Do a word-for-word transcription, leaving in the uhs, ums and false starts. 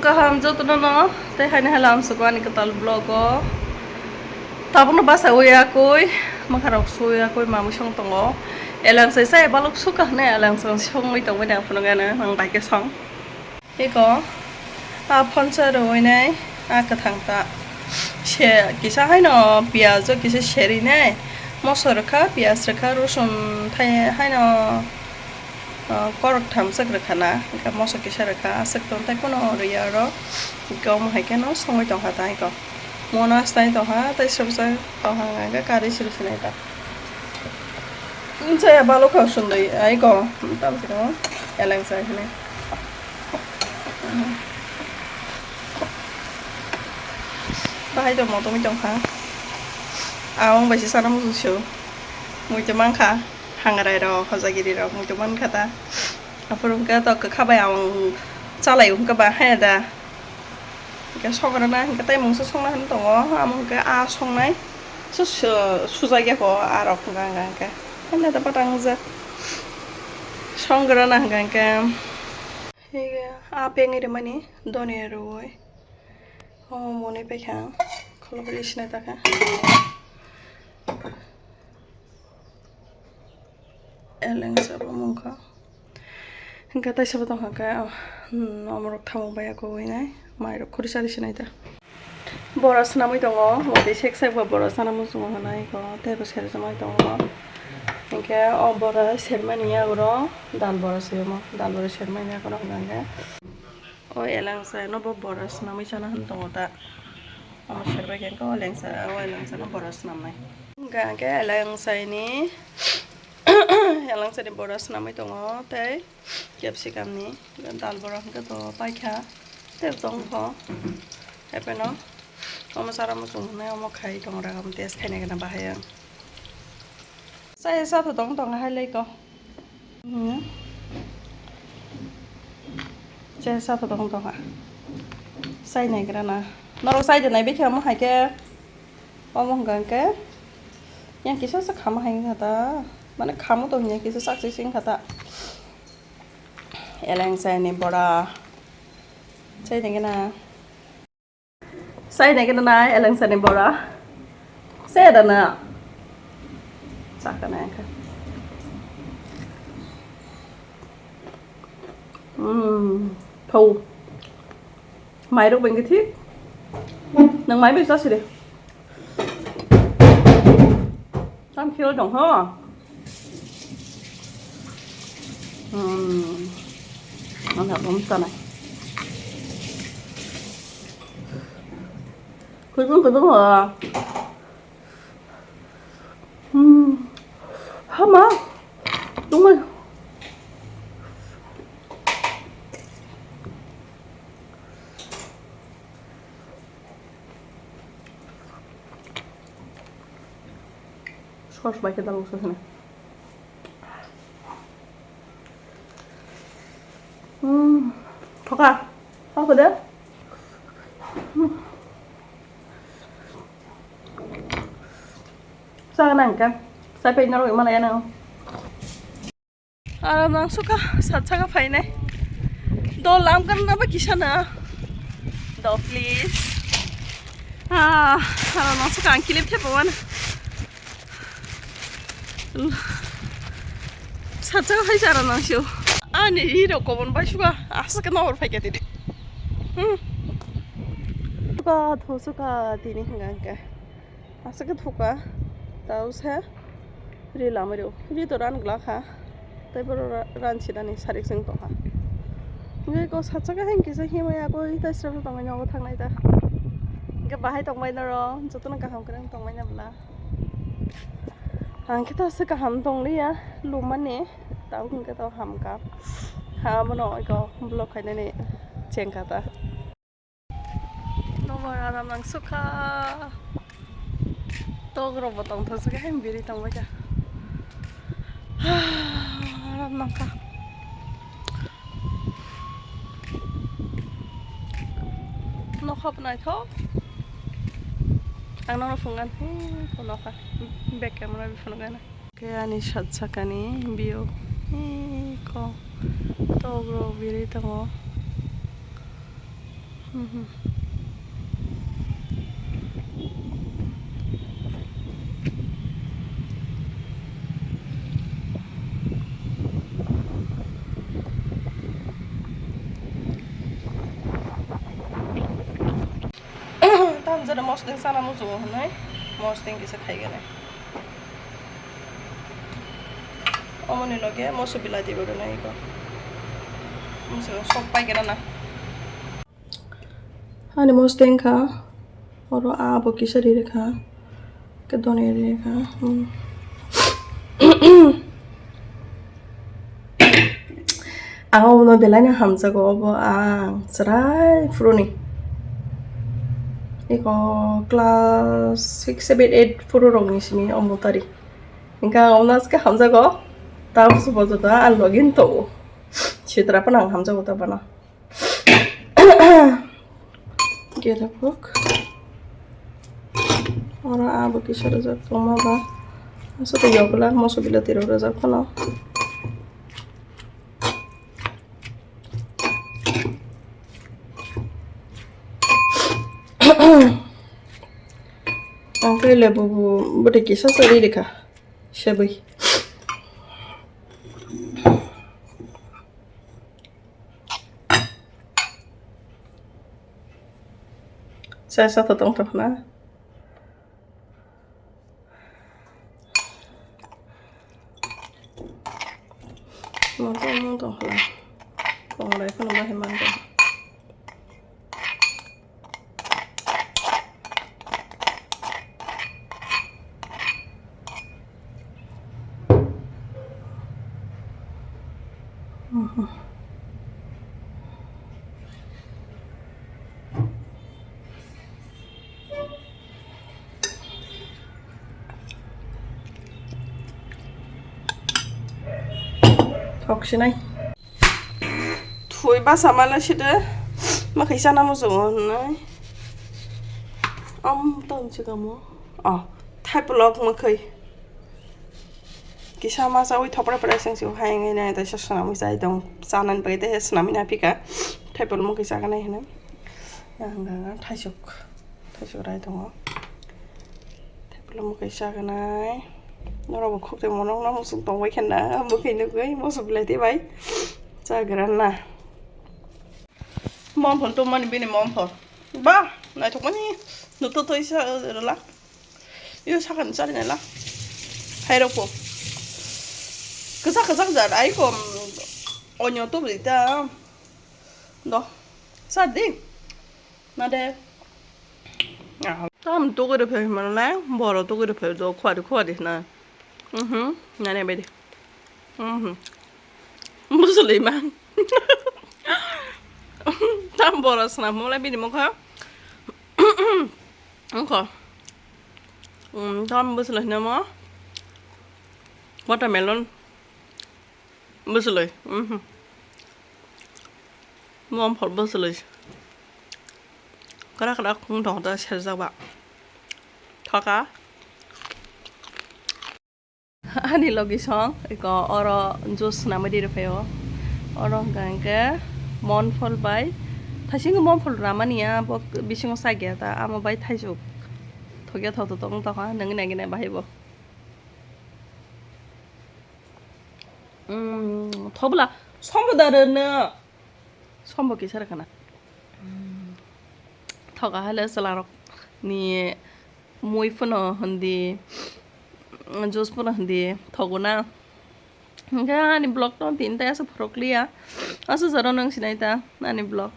Kaham jotono no, tei haino hai lamsoko ani kwtal vlog o. Tabukno basa wi yakui, mwkharok sui yakui, mamwi song tongo. Eleng sai sai balok suka hwnwi eleng sai songwi tongwi nang phunukgano, ang bai khe song. Eko, a phonsa rwinai, a kwthang ta. Se kisa haino piyaj o kisa serinai, moso rwkha, piyaj rwkha, rosun thai haino. Ah, korok thamswk rwkha na, hwnkhe moso kisa rwkha, aswk tong tai pono rwya oro, hwnkhe omo hai kheno songwi tongkha tai kok. Mono asnai tongkha, tei swrwksa tongkha, hwnkhe kari siri sinai ta. Chaya balokha sundui, ai kok, tamo khe eleng sai hwnwi. Bahai tongmo tongwi tongkha. Awang bai se sana muchung sio. Muitu mankha. Hangrai rok, hojagiri rok, muitu mankha ta. Aphuru hwnkhe to kwkha bai ang chalai hwnkhe ba hai da. Hwnkhe songrwna hwnkhe tei mungsa songna hwn tongo, amo hwnkhe a songnai. Su-, su-, sujak ya kho a rok hwnkha hwnkha hwnkhe. Hai da patang jak. Songrwna hwnkha hwnkhe. Hwnkhe a pengwi rwmani doniya rwui. O moni paikha. Khulubri sinai takha. Eleng sabo mungkha. Hingke taisa bo tongkha khe, hmm, omorok thamung bai ako winai, mairok khuri chari sinai ta. Bora swnamwi tongo, watwi sek sek bo bora sana muchungo hwnwi ko, tei bo serjamai tongo. Hingke o bora sermani yago dal bora se omo, dal bora sermani yago hwnka hwnkhe. O elengsa no bo bora swnamwi chana hwn tongo ta. Omo serbai khe o elengsa, o elengsa no bora swnamnai. Hingke hingke elengsa ni, elengsa ni bora swnamwi tongo tei capsicum ni dal bora hingke to paikha tei tongkho. Epheno omo sara muchung hwnwi omo khai tongo, ragam test khainai gana bahai ang. Chaya sa tho tong tong hai lei ko. Hmm. Chaya sa tho tong tong ha. Sai nai gra na. Norok sai de nai bikha mo hai ke. Omo hwnkha hwnkhe. Yang kisa sa khama hai wngkha ta. Mane khamo tong yang kisa sak sing sing kha ta. Eleng sai ni bora. Sai nai gana. Sai nai gana na eleng sani bora. Sai da na. Chaka na ka. Hmm. Thau. Mai rok bengke thik. Nang mai bai chasi de. Tam khel dong ho. Hmm. Ang ha bom sanai. Kuibung kuibung ho. Hmm. Hama. Tungmai. Sos bai khe dalbuk sasana. Hmm, thoka. Thoka de. Hmm. Sa nang ka. Sa pe nang ma ya nang. Aro nang suka sat saka phainai. Do lam kan na ba kisa na. Do please. Ah, aro nang suka ang kilip khe pawan. Sat saka phai sara nang siu. Ani iro kobon bai suka asa ke nor phai kati de. Hmm. Suka tho suka tini hingga hingga. Asa ke thuka, tau se ri lamai rw, ri to ran glak ha, tei boro ra-, ran sinani sarik seng tong ha. Hingke ko sacha ke hingke se himai ya ko ita srep tong nai nogo thang nai ta. Hingke bahai tong bai noro, joto no kaham kwrwng tong bai na bla. Ang khe to se kaham tong li ya, lumani, tau hingke to ham ka. Ha bono iko block khai nani cheng kha ta. Nobar aram nang sukha. Tok rok bo tong thang sukha, hem biri tong bai kha. Aram nang kha. Nokha bo naithok. Ang nono phungan he ko nokha. Back camera bi phunugana. Khe ani sat sakani view. Eko tok rok biri tongo. Tam jora mosdeng sana muchungo hwnwi mosdeng kisa khaigani. Omoni loge moso bilati bo rwnai iko. Moso sok paigana na. Ani mosdeng kha. Oro abo kisa ri rikha. Ke doni ri rikha. Hmm. Ang obono belai no hamjago, obo ang chwrai phuruni. Eko class six, seven, eight phuru rokni simi omo tari. Hingke ang obono aske hamjago. Tabuk se bojoto ang login tongo. Sitra phano ang hamjago ta bana. Gera bok. Oro abo kisa rwjak tongma ba. Asa to yogla moso bilati rok rwjak phano. Ang khe lebu bo bwtwi kisa sa ri rikha. Sebwi. Sa sa to tong tong na. Mo to mo tong khla. Tong lai khno bahai man tong. Thok sinai. Thui basa mala sida. Ma khaisa namo jongo nai. Am ton chikamo. Oh, thai polok ma khai. Kisa ma chawi thopra prai seng siu hai ngai nai ta sa swnamwi chai tong. Chanani bai te swnamwi na phika. Thai polok ma khaisa kanai hino. Nang nang thaisuk. Thaisuk rai tongo. Tei pulung mwkhwi chaganai. Norok bo khuk tongma nokno muchung tongbai khe na, mwkhwi nugwi moso belai tei bai chagra na. Mom phol tongmani bini mom phol. Ba, naithokmani nukto toi sa rwla. Yo sakani chari naila. Hairok po. Kwchak kwchak jat ai kom onyo to bwrwi ta. Do. Sa di. Na de. Tam tugui rw phai mano le, boro tugui rw phai do, khwari khwari na. Mhm, nani bai di. Mhm. Bujuli ma. Tam boro sna mo le bini mokha. Mokha. Um, tam bujuli na mo. Watermelon. Bwswlwi, mhm. Mom phol bwswlwi. Kwrak kwrak wng tong ta serjak ba. Thoka. Ani logi song, iko oro juice swnamwi di rw phaio. Oro hwnkha hwnkhe mon phol bai. Thaisingo mon phol ramani ya, bo bisingo sagya ta, amo bai thaisuk. Thokya thok thok wng tongkha, nangni nangni bahai bo. Mm, thobla, sombo da rwno. Sombo kisa rwkhana. Mm, thoka hale chwlarok ni mui phano hindi, juice phano hindi, thogo na. Hingke ani vlog no tin ta asa phorok liya. Asa jora nang sinai ta ani vlog.